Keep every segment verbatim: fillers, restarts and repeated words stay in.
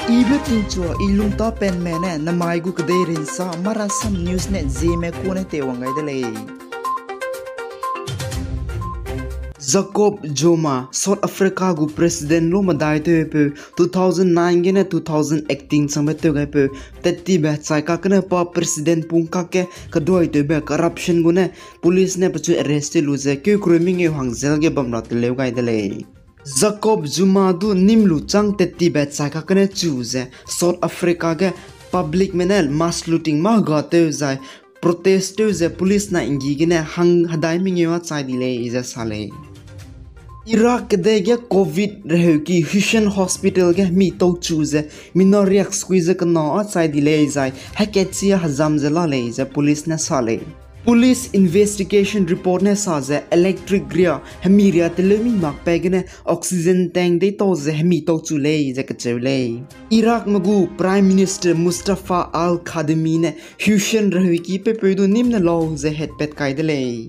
Ibe tingchua i lungta penme ne namai gu kedei rinsa Marasam News ne Zeme kune tewang gai de lei. Jacob Zuma, South Africa gu president lu medai tewpeu two thousand nine gene two thousand eighteen changbe tew gaipeu, tettibe chai kakne pa president pung kakge keduai tewbe corruption gune police ne pechu arrest tew lu ze keu kereu mengeu hang jail ge bam ra teleu gai de lei. Jacob Zuma du nîm lu châng tettibe chai kakne chu ze South Africa ge publicme ne mass looting mâ hega tew zai protest tew ze police na nggi gene hang hedai mengeu â chai di lei ze sa lei. Iraq kedei ge Covid reheuki Hussein Hospital ge hemi tau chu ze mina riak sukui ze kena â chai di lei zai hekatchi â hezam ze la lei ze police ne sa lei. Police investigation report ne sa ze electric ria hemi ria teleu mi makbe gene oxygen tank deitau ze hemi tau chu lei ze kacheu lei. Iraqme gu Prime Minister Mustafa Al-Kadhimi ne Hussein reheuki pepeu du nîm ne lau ze hetpat kai de lei.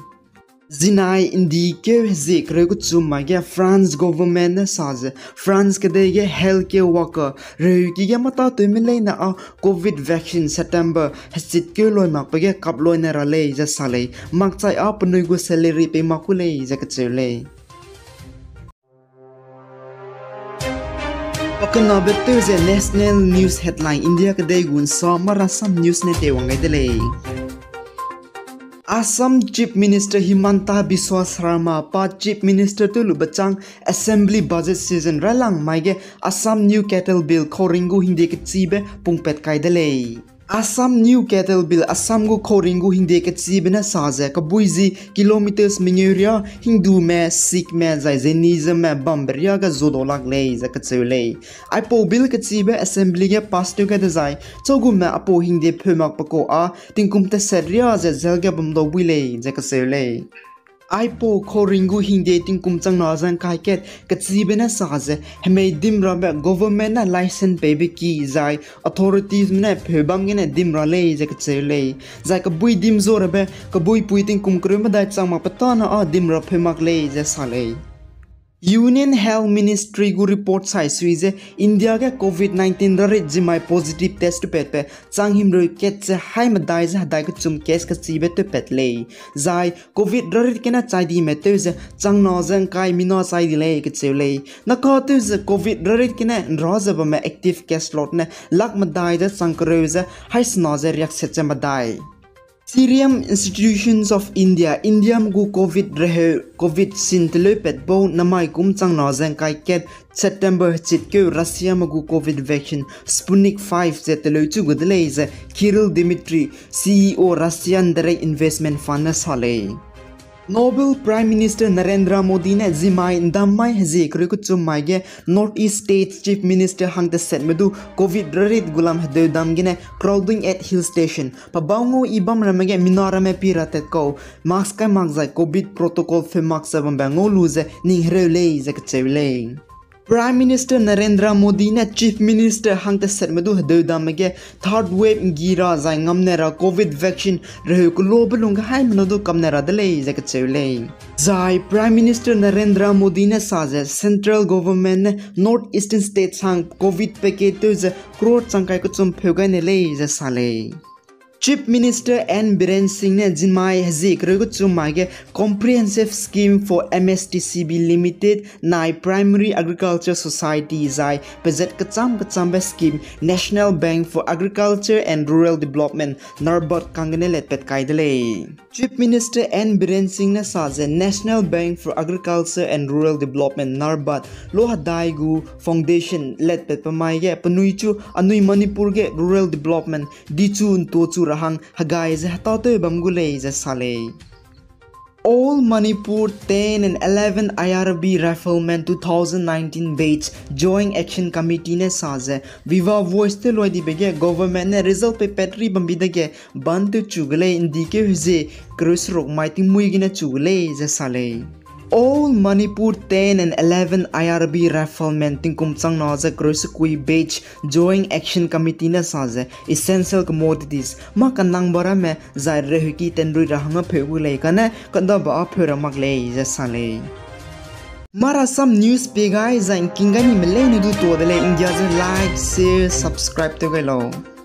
Zinai ndi keu hezie kereu kechum mai ge France government ne sa ze France kedei ge healthcare worker reheuki ge mâtatewme leine â Covid vaccine September hechit keu loi makbe ge kap loine ra lei ze sa lei, makchai â penui gu salary pei mak ku lei ze kacheu lei. Pakenabe tew ze national news headline India kedei gu nsa Marasam News ne teiwang gai de lei. Assam Chief Minister Himanta Biswa Sarma pa Chief Minister tew lube châng Assembly Budget Session railang mai ge Assam New Cattle Bill khauring gu hingde kechibe pungpat kai de lei. Assam New Cattle Bill Assam gu khauring gu hingde kechibe ne sa ze kebui zi kilometers mengeu ria Hindume, Sikhme zai Jainismme bambe ria ge zuadau lak lei ze kacheu lei. Aipau bill kechibe Assembly ge pass tew gai dezai chagume aipau hingde pheu makbe kau â tingkum teset ria ze jail ge bam dau bui lei ze kacheu lei. Aipau khauring gu hingde tingkum changna ze ngkai kat kechibe ne sa ze hemei dim rabe government ne license peibe ki zai authoritiesme ne pheu bam gene dim ra lei ze kacheu lei. Zai kebui dim zua rabe kebuipui tingkum kereu medai chang makbe tâne â dim ra pheu mak lei ze sa lei. Union Health Ministry gu report sai sui ze India ge Covid nineteen rarit zimai positive test tewpatbe chang himreu kat ze hai medai ze hedai kechum case kechibe tewpat lei. Zai Covid rarit gene chai dime tew ze changna ze ngkai mina chai di lei kacheu lei. Naka tew ze Covid rarit gene nra ze bamme active case load ne lak medai ze chang kereu ze hai sena ze riakset ze medai. Serum Institutes of India, Indiame gu Covid reheu Covaxin teleupat bau namai kum changna ze ngkai kat September hechit keu Russiame gu Covid vaccine Sputnik five ze teleu chu gu de lei ze Kirill Dmitry, C E O Russian Direct Investment Fund ne sa lei. Noble Prime Minister Narendra Modi ne zimai ndam mai hezie kereu kechum mai ge North East States Chief Minister hang tesetme du Covid rarit gu lam hedeu dam gene crowding at hill station, pebau ngau i bam ramme ge mina ramme pi ra tat kau, mask kai mak zai Covid protocol pheu mak ze bambe ngau lu ze ning hereu lei ze kacheu lei. Prime Minister Narendra Modi ne Chief Minister hang tesetme du hedeu damme ge third wave nggi ra zai ngamne ra Covid vaccine reheu kelobe lungge haimena du kamne ra de lei ze kacheu lei. Zai Prime Minister Narendra Modi ne sa ze Central Government ne North Eastern States hang Covid package tew ze crore changkai kechum pheu gai ne lei ze sa lei. Chief Minister N Biren Singh ne zimai hezie kereu kechum mai ge Comprehensive Scheme for M S T C B Limited nai Primary Agriculture Society zai pezat kecham kechambe scheme National Bank for Agriculture and Rural Development, NARBARD kang gene letpat kai de lei. Chief Minister N Biren Singh ne sa ze National Bank for Agriculture and Rural Development, NARBARD lo hedai gu foundation letpatbe mai ge penui chu anui Manipur ge rural development dichu ntuachu ra hang hegai ze hetatew bam gu lei ze sa lei. All Manipur ten and eleven I R B Riflemen two thousand nineteen batch Joint Action Committee ne sa ze Viva Voice tew luai dibe ge government ne result peipat ri bambi dege ban tew chu gu lei, ndikeu hezie kereu seruk mai tingmuî gene chu gu lei ze sa lei. All Manipur ten and eleven I R B Riflemen tingkum changna ze kereu sekui batch Joint Action Committee ne sa ze essential commodities mâ kanangba ramme zai reheuki tenrui ra hangge pheu gu lei kane kadaba â pheu ra mak lei ze sa lei. Marasam news pie gai zai ngking gai ni me leine du tua de lei, nggia ze like, share, subscribe tew gai lau.